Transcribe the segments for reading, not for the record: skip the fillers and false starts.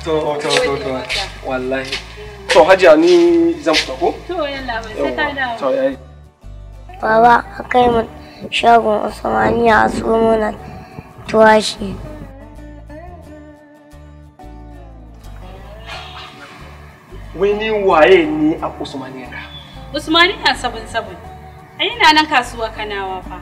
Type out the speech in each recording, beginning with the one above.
To to to to. Wallahi. To Hajiya ni zan fita ko? To yalla bai sai ka dawo. To yayi. Baba a kai mu shagon Usmaniya a siyo mana tuwashi. Wai ni waye ni a Usmaniya ka? Usmaniya 77. Ai ina nan kasuwa Kanawa fa.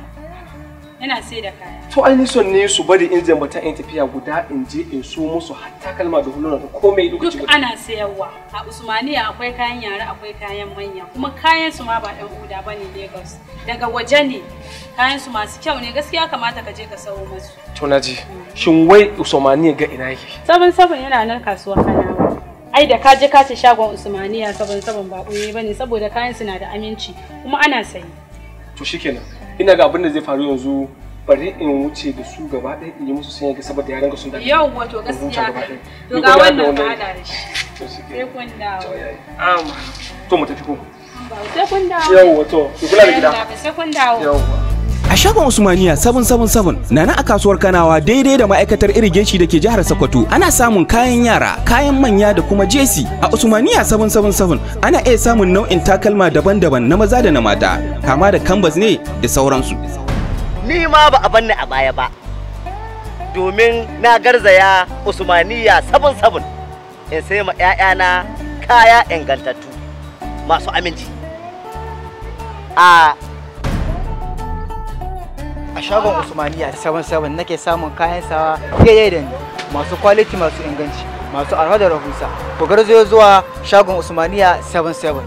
Ina sai da kaya. To ai ni son ne su bari in zan bata in tafiya guda in je in so musu hatta kalma da huluna da komai lokaci Duk ana sayarwa. A Usmaniya akwai kayan yara akwai kayan manya kuma kayan su ma ba dan uda bane Lagos. Daga waje ne. Kayan su masu kyau ne gaskiya kamata ka je ka sawo musu. To naji. Shin wai Usmaniya ga ina yake? 77 yana nan kasuwa Kanawa. Ai da ka je ka ce shagon Usmaniya 77 ba ɓoye bane saboda kayan su na da aminci kuma ana sayi. To shikenan. Ina ga abin da zai faru yanzu bari in wuce da su gaba ɗaya in yi musu sanya saboda yaran ka sun dame. Yau wato gaskiya. To ga wannan ka hada da shi. To shikenan. Sai kun dawo. To mu tafi ko. Sai kun dawo. Yau wato ku kula da gida. Sai kun dawo. Yau. A shagon Usmaniya 777 na nan a kasuwar Kanawa daidai da ma'aikatar irrigeshi da ke jihar Sokoto ana samun kayan yara, kayan manya da kuma jesi. A Usmaniya 777 ana iya samun nau'in takalma daban-daban na maza da na mata, kama da canvas ne da sauransu. Ni ma ba a banni a baya ba, domin na garzaya Usmaniya 77 in sai ma 'ya'yana kaya ingantattu masu aminci. A shagon Usmaniya 77 nake samun kayan sawa daidai da ni masu quality masu inganci masu arha da rahusa. Ku garzayo zuwa shagon Usmaniya 77.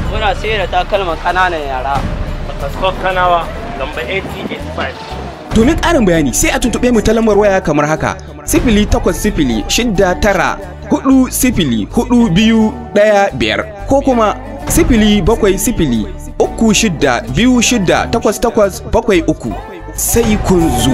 Muna sayar da takalman ƙananan yara. Kasuwar Kanawa lamba 8085. Domin ƙarin bayani sai a tuntuɓe mu ta lambar waya kamar haka: 080 69 4 0 4 2 1 5 ko kuma 0 7 0 3 6 2 6 8 8 7 3. Sai kun zo.